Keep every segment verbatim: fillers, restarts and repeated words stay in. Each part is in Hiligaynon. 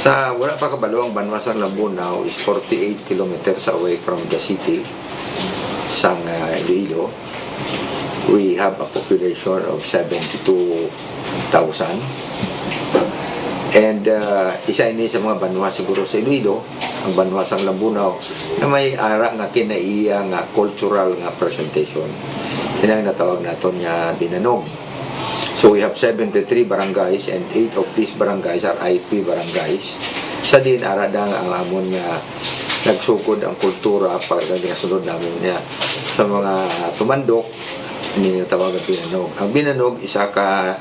Sa wala pa kabalo, ang banwa sang Lambunao is forty-eight kilometers away from the city sang, ah, Iloilo. We have a population of seventy-two thousand. And, ah, isa ini sa mga banwa siguro sa Iloilo, ang banwa sang Lambunao, na may ara nga kinaiya nga cultural nga presentation. Yan ang natawag naton nga binanog. So we have seventy-three barangays, and eight of these barangays are I P barangays. Sa din, ara dang ang amon nga nagsugod ang kultura pag ang ginasunod namin niya sa mga tumandok, ini nga tawag ang binanog. Ang binanog, isa ka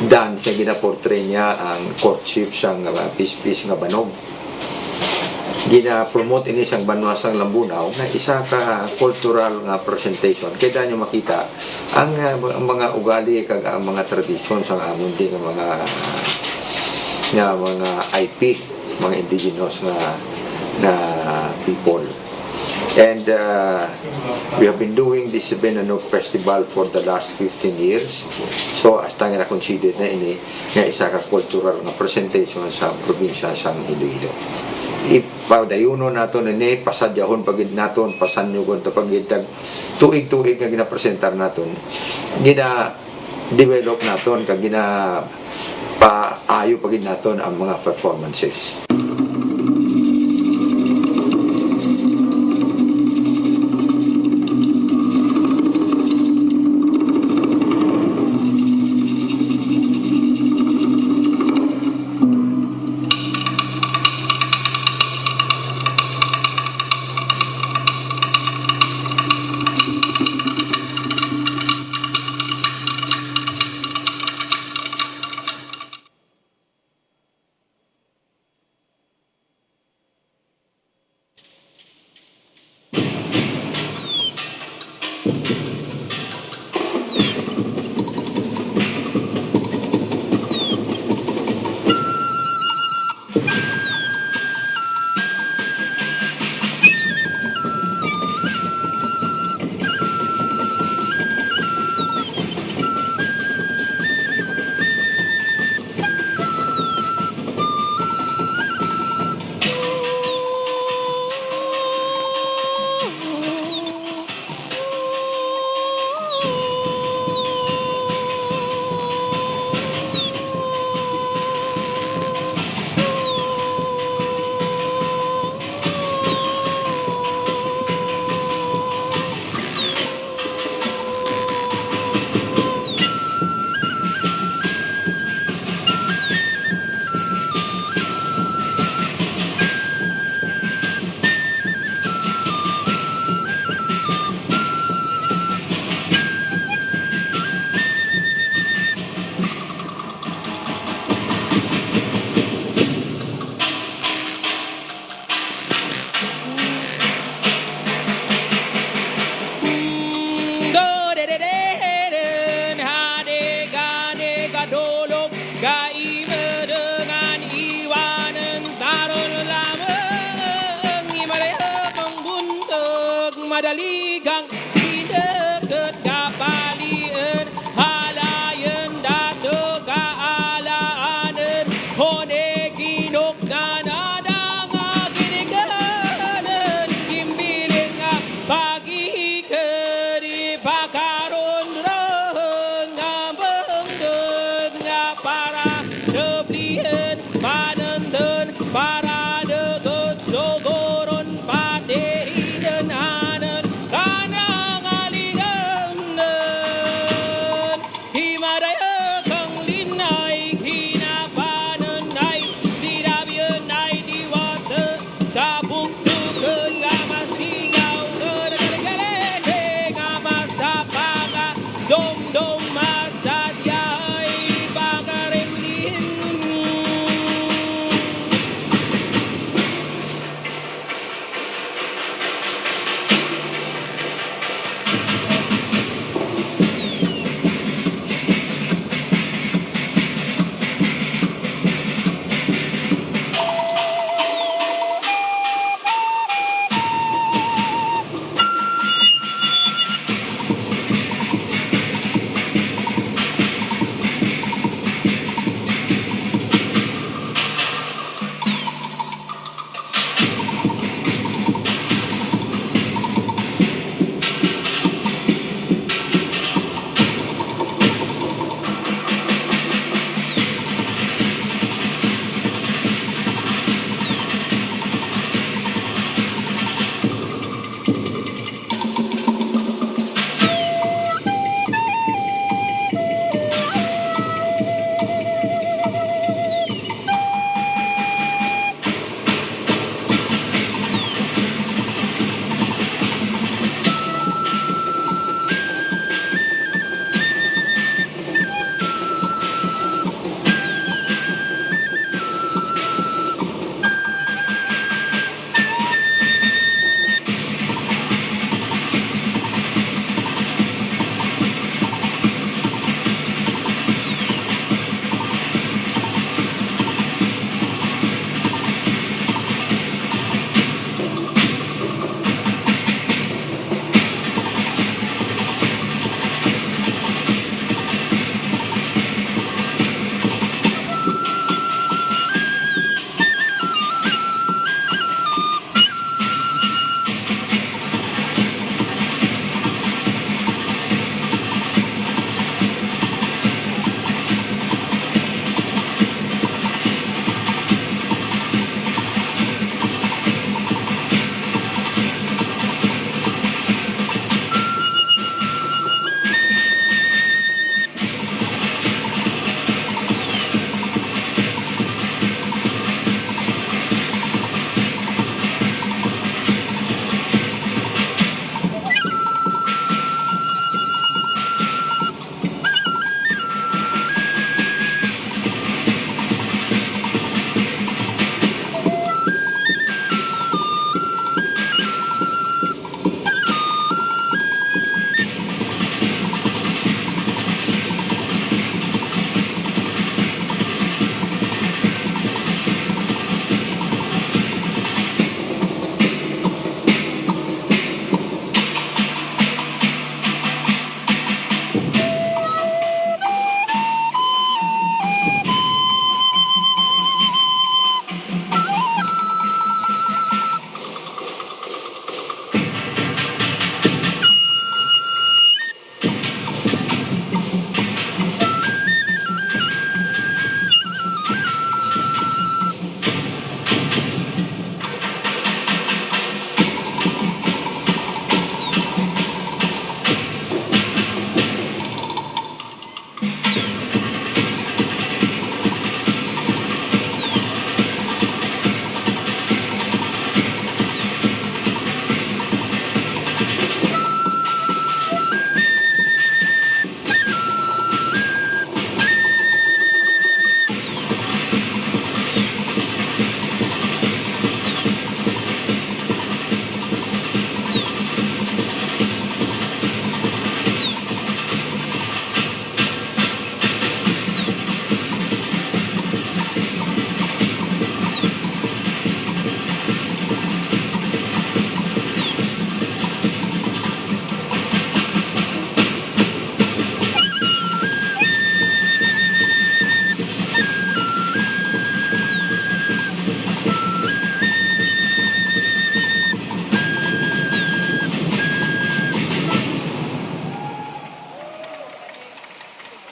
dance nga ginaportray niya ang courtship sang, ah, pispis nga banog. Gina-promote ini sang banwa sang Lambunao nga isa ka cultural nga presentation. Kay daan nyo makita ang, ah, ang mga ugali kag ang mga tradisyon sang amon din nga mga, nga mga I P, mga indigenous nga, nga people. And, uh, we have been doing this Binanog Festival for the last fifteen years. So, hasta nga na-consider na ini nga isa ka cultural nga presentation sa probinsya sang Iloilo. Ipadayunon naton ini, pasadyahon pa gid naton, pasanyugon ta pa gid, kag tuig-tuig nga ginapresentar naton, gina-develop naton, kag gina-paayo pa gid naton ang mga performances.